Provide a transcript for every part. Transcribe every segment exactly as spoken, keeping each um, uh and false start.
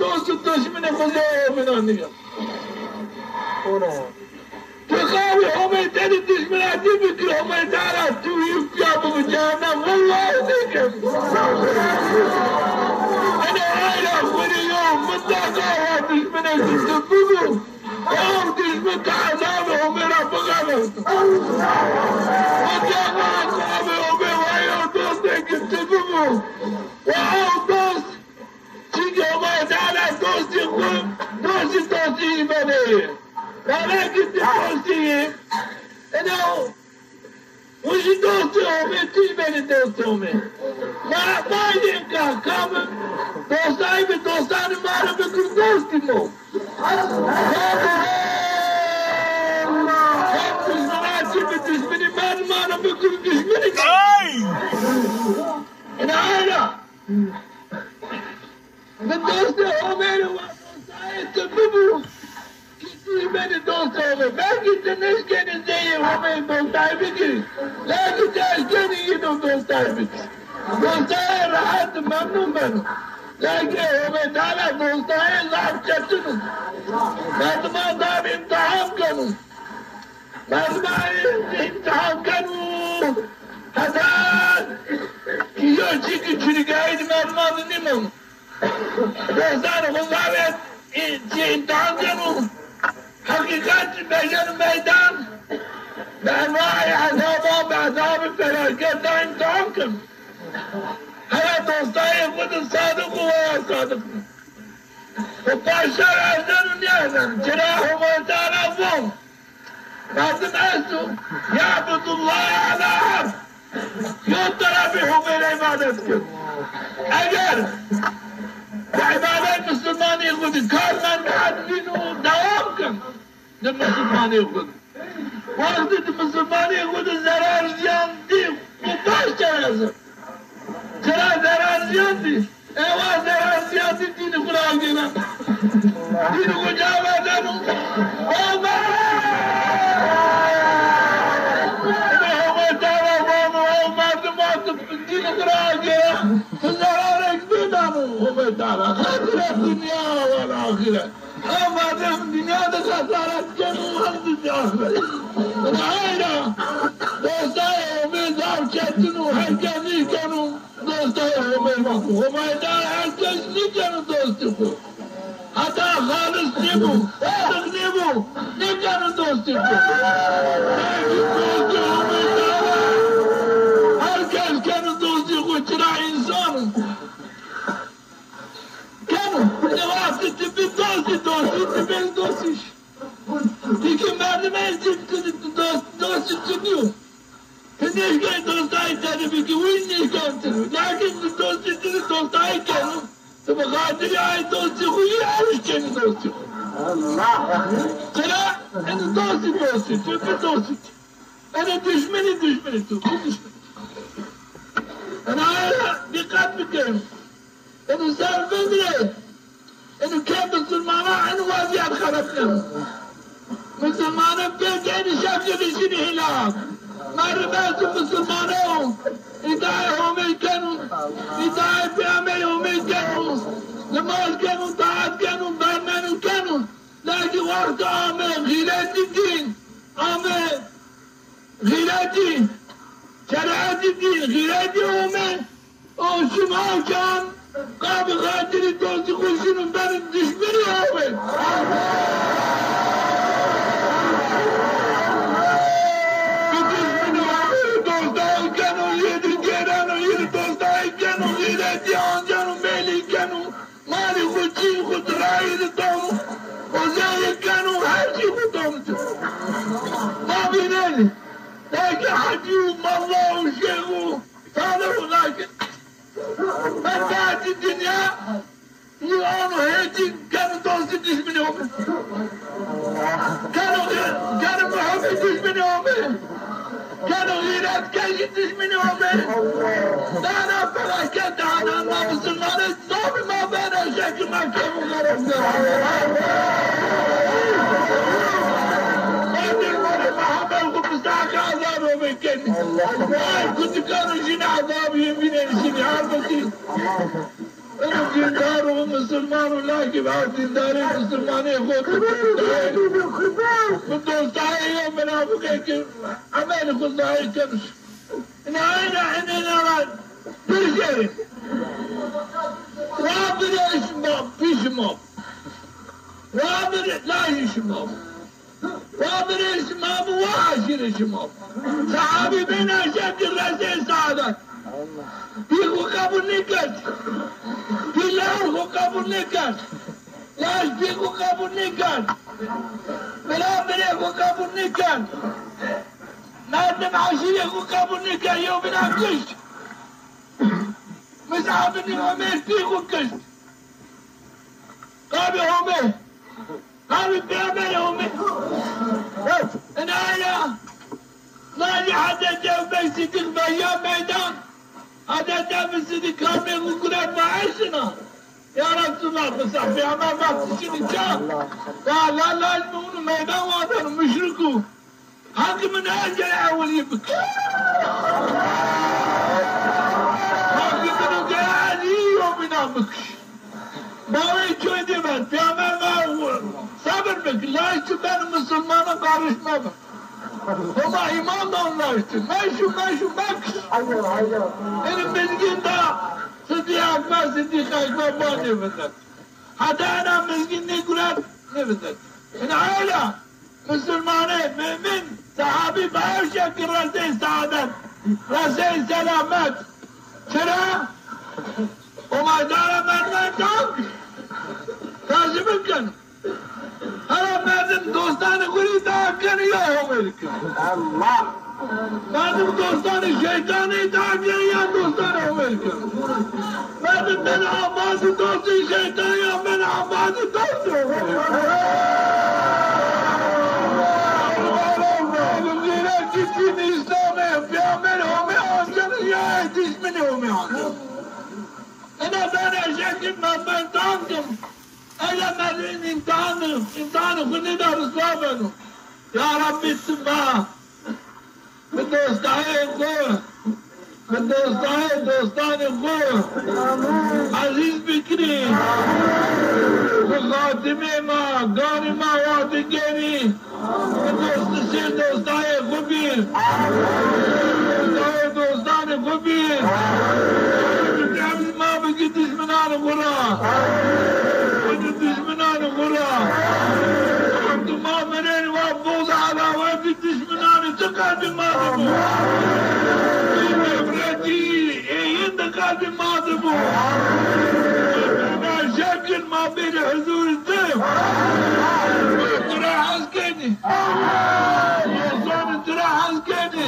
Dost û dişminê xo zey Homê ra nîya. Ora. Ti qawî Homê tenê dişminatî bikir, Homê Teala tu yî piya bibo cehennem. Wellahî nêkeno. Ene ayra xo rê yo, mutlaqa wa dişminê tu bibo. Ew dişmin ti ezabê Homê ra bixeles. Mutlaqa ezabê Homê wa yo dostêkî ti bibo. Wa ew dost Çimkî Homay Teala dostî xwu, dostî dostî îmenê yê. Bala ki ti dostî yê, ina o, o jî dostî Homê, tu jî benî dostî Homê. Ma, ma yê ka, ka bi dostay bi, dostanê ma ra bikir dostî mo. Kam dişminatî bi dişminî ma, ma ra bikir dişminî. Ay! Ina ayra. Mi dostê Homê rê wa dostayê ti bibo. Ki ti benî dostê Homê. Belkî ti nêşkenî zeyê Homê dostay bikirî. Belkî ti eşkenî yîno dostay bikirî. Dostayê rehet memnun beno. Belkî Homê Teala dostayê zaf çetin o. Merdiman zaf îmtîhan keno. Merdiman îmtîhan keno. Heta ki yo çî ki çirîgayî di merdiman di nîmon. Dostanê xo zaf î-, çî îmtîhan keno. Heqîqet bejeno meydan. Bi enwaî ezaban, bi ezabî felaketan îmtîhan keno. Heya dostayê xo di sadiq o, weya sadiq o. Xo paşta erzeno nêerzeno. Çira Homay Teala von. Lazim esto ya'budullahe ala harf. Yo terefê Homê rê îbadet keno. Eger bi îbadet misilmanê xwu de kar mend, hed vîno, dewam keno di misilmanê xwu de. Wextê di misilmanê xwu de zerar ziyan dî, xwu baş çereze. Çira zerar ziyan dî? Ewa zerar ziyan dî, dînî xwu ra agêna. Dînî xwu ca vedeno. Homa! Homay Teala vano, ew merdim a ti dînî xwu ra agêna, ti zerarêk nêdano Homay Teala. Xesret dinya wal axîret. Ew merdim dinya de xesaret keno, hem di axiret. Ina ayra dostayê Homê zaf çetin o, her kes nêkeno. Dostayê Homê ma xwu. Homay Teala her kes nêkeno dostî xwu. Heta xalis nêbo, sadiq nêbo, nêkeno dostî xwu. Belkî dostê Homay Teala her kes keno dostî xwu, çira însan o. Keno, ene wextî ti bi dostî, dostî ti bên dostî. Ti ki merdimê zî ti dost, dostî ti nîyo. Ti nêşkay dostayê tenê bikî, wî nêşkan ti. Lakin ti dostî ti dostayê keno. Ti bi xatirî ay dostî xwu yî, ew jî kenî dostî xwu. Çira? Ene dostî dostî, ti bi dostî. Ene dişminî dişminî tu, bi dişminî. Ene ayra dîqet bikerî. Eno ser vindrê, eno ke misilmana eno wezîyet xerepneno. Misilmane pêk enî şekil de şinî hîlak. Merdim esto misilmane o, îtaê Homê keno, îtaê peyamberê Homê keno, nimaz keno, taat keno, bermeno keno. Lakî wexto ame xîretî dîn, ame xîretî, şerîetî dîn, xîretî Homê, o şima can, qabî xatirî dostî xwu şino benî dişminî Homê. Bi dişminî Homê dostay keno, yê di gêreno, yê di dostay keno, xîretî anceno, mêlî keno. Malê xwu, çîyê xwu di rayî di dono. O zerrî keno, her çî xwu dono. Ma vînenî. Belkî hecî û mela û şêx û salih û lakin menfaetî dinya yî ano, hêçî keno dostî dişminî Homê. Keno, keno muhibbî dişminî Homê. Keno xîretkeşî dişminî Homê. Dana felaket dana, ma misilmanê zobî ma bena şekî ma kêfû xerab kena. Ma dîrmanê ma hemel xwu mistahaqê ezabê Homê kenî. Ay kutikano jînî ezabî yê vînenî şinî, halbukî eno Dîndar û misilman û lakî va dîndarê misilmanê xo bi dostayê, bi dostayê yew minafıqê ki emelê xo zahir kemîş. Ina ina ina ina ra bir kere. Wa birê şima, bi şima. Wa birê lajê şima. Wa birê şima bi, wa aşîrê şima bi. Sahabî bêna şekil resê saadet. Pî xo qebul nêkerd. Pî laj xo qebul nêkerd. Laj pî xo qebul nêkerd. Bira birê xo qebul nêkerd. Merdim eşîrê xo qebul nêkerd. Yewbînan kişt. Mus'ab bin Umeyrî pî xo kişt. Qabê Homê. Qabê pêxemberê Homê. Ina ya. Lajê Hezretî Ebubekr Sidîq veya meydan. Hezretî Ebubekr Sidîq kamê xo guret va eşina. Ya Resulallah, qisa pêxember va ti şinî ça? Va la laj mi ûnî meydan wazeno, muşrik o. Heqî mi nêenceno ewilî bikiş. Heqî mi nêenceno Elî yewbînan bikiş. Bawê coy nêbeno. Pêxember va sebir bik. Laj tu ben misilmanan qarîş mebe. Homa îman dano laj tu. Meşo, meşo, mekiş. Inî mizgîn de Sidîq Ekber, Sidîq Ekber ba nêvindet. Heta ena mizgîn nêguret, nêvindet. Ina ewla. Misilmanê, mumin, sahabî bi her şekil resey saadet, resey selamet. Çira? Homa dara merdiman tam. Tazî bikin. Hera merdim dostanê xo rê îta kenê ya Homê rê kenê. Allah. Merdim dostanê şeytanî îta kenê ya dostanê Homê rê kenê. Merdim benê amazê dostê şeytanî ya benê amazê dostê Homê rê kenê. Merdim zîre ki dîn Îslamê, peyxemberê Homê anceno ya dişmenê Homê anceno. Ena bena şekil merdim tam kim. Ella merdim îmtîhan, îmtîhanê xo nêda riswa beno. Ya Rebbî ti ma bi dostayê xo, bi dostayê dostanê xo ezîz bikirî. Bi xatimê ma, ganî ma wate genî. Bi dostî sê dostayê xo bî. Dostayê dostanê xo bî. Bi qebzî ma bikî dişminanê xo ra. Bikî dişminanê xo ra. Wextê ma merên wa boz elawetî dişminanê ti qelbê ma de bo. Ê nefretî, ê yin de qelbê ma de bo. Ê şekil ma bêrê huzurê ti. Ma ti ra hez kenî. Dostanê ti ra hez kenî.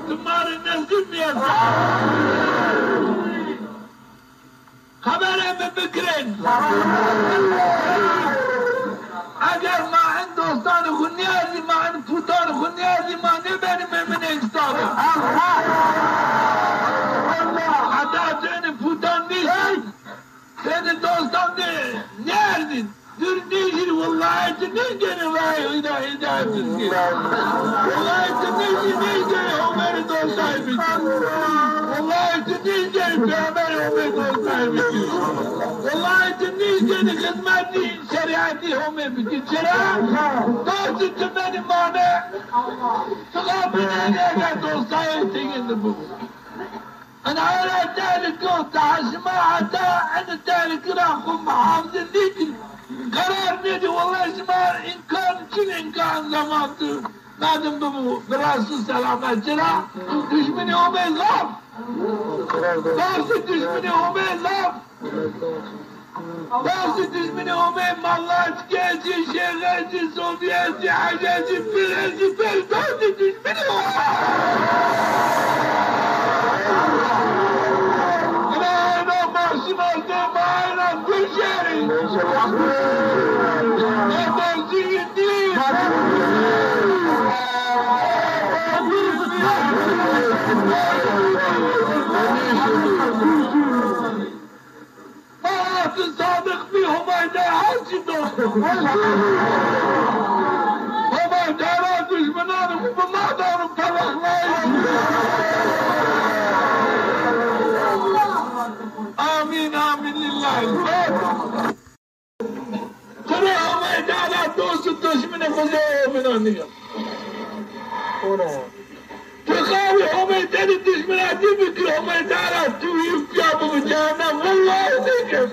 Ti ma rê nesîb nêkerd. Xeberê mi bikirên. Eger ma in dostanê xo nêerdî, ma in putanê xo nêerdî, ma nêbenî muminê Îslamî. Heta tu inî putan nîştî, tu inî dostan de nêerdî. Dûr nêşîrî, wellahî ti nêgênî rayê hîda-, hîdayet kî. Wellahî ti nêşî, nêgênî Homê rê dostay bikî. Wellahî ti nêgênî peyxemberê Homê dostay bikî. Wellahî ti nêgênî xizmetî şerîetî Homê bikî. Çira? Dostî ti benî mane. Ti xapînenî eger dostayê ti yîn de bibo. Ina ra tehlike o, ta şima heta ene tehlike ra xo muhafize nêkirî. Qerar nêdî, wellahî şima îmkan, çin îmkan zaman tu merdim bibo, bi rastî selamet. Çira? Dişminê Homê zaf. Rastî dişminê Homê zaf. Rastî dişminê Homê, Mallacike ci, Şêxe ci, Sofiye ci, Hece ci, Pîre ci, pêr rastî dişminê Homê. Ina, ina ma şima zê ma ina duşerî. Ema zî dî. Ma ti sadiq bî, Homay de her çî dost o. Homay de ra duşminanê xo bi ma dano pelexnayîş. Amîn, amîn, lîllahîl-Fatîha. Xwedê Homay Teala dost û duşminê xo zê ewmîna nîya. Ora. Tu qawî Homay Teala duşminatî bikir, Homay Teala tu yî piya bibi cehennem. Wellahî nêkerd.